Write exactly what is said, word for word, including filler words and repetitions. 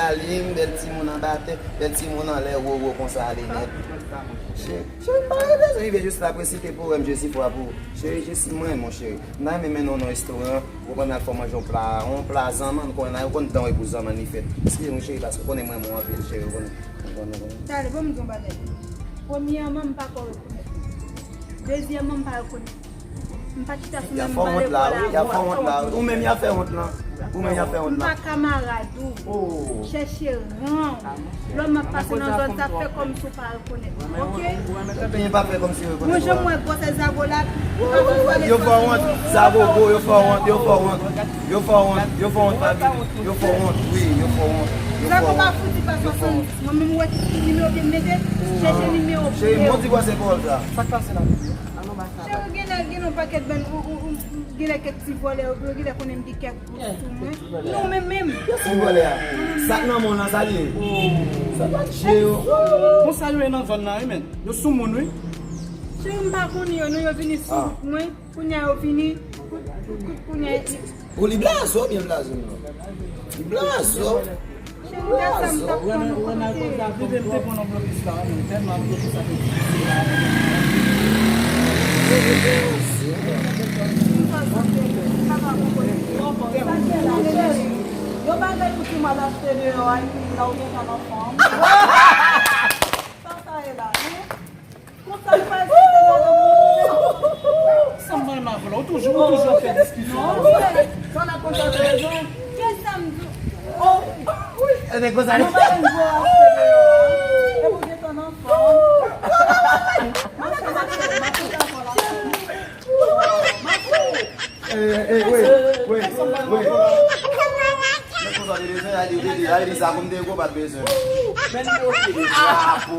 Alim, bèl timoun anba tè, bèl timoun anlè, wo, wo, konsa, ale nèt. Cheri, cheri, m pa rele, rive jis la, presite poèm, je suis fwa pou ou. Cheri, jis mwen, mon cheri. M ta renmen mennen w nan restoran, ou konn al fè w manje yon pla, yon pla zanmann, konnen la, ou konn dan w e pou zanmann li fèt. Eskize m, cheri, paske ou konnen m renmen w anpil, cheri, ou konnen. Ou konnen, ou konnen. Tande, ban m di yon bagay. Premyèman, m pa ko rekonèt ou. Dezyèmman, m pa rekonèt ou. M pa chita sou menm valè w la. Y ap fè wont la, wi, y ap fè wont la, wi. Ou menm, y ap fè wont la. Ou menm, y ap fè wont la. M pa kamarad ou. Oh. Chèche ran w. Lè m ap pase nan zòn sa, fè kòmsi w pa rekonèt mwen, oke? Ebyen, pa fè kòmsi w rekonèt mwen. Mwen, jan m wè gwosè zago la, m pa konn pale franse. Yo fè wont, zago gwo, yo fè wont, yo fè wont. Yo fè wont, yo fè wont, Fabi. Yo fè wont, wi, yo fè wont. Yo fè wont. Zago pa fouti pa swasanndis. Mwen menm, ou wè ki nimewo ke m mete? Chèche nimewo pou mwen. Cheri, bon, di gwosè pawòl sa. Sa k pase la, bebe? Cheri, genlè gen yon pakèt bann, ou, ou, ou, genlè kèk ti vòlè, ou genlè konnen m gen kèk gout sou mwen. Non, men menm. Kiyès ki vòlè a? Sa k nan men w lan, sa l ye? Sa pa t je yo. Konsa yo ye nan zòn nan, wi, men. Yo sou moun, wi. Cheri, m pa konnen yo, non, yo vini sou mwen. Kounye a yo vini, kout, kout, kout, kounye a. Bon, li blaze w, byen blaze w, non. Li blaze w. Cheri, gad sa m t ap pran nan kote. Bebe, m te pran nan blokis la, men tèlman blokis la te difisil la. Yo bagay pou ti mwa l achte deyò a, epi la ou gentan nan fanm. Sa sa ye la, non? Konsa l pral sete ladan mwen. Sa m pral ma vle, ou toujou, ou toujou ap fè diskisyon. Non, sa n ap konsa bezwen. Kisa m di? Oh, wi. E te konsa li. Mwen pa gen dwa achte deyò a. E pou gentan nan fanm. Mache, mache, mache, mache. Eh, eh, wait, wait, wait. Men konsa li bezwen, al di, al di sa pou m te gwo pa t bezwen. Men li oke. Chapo.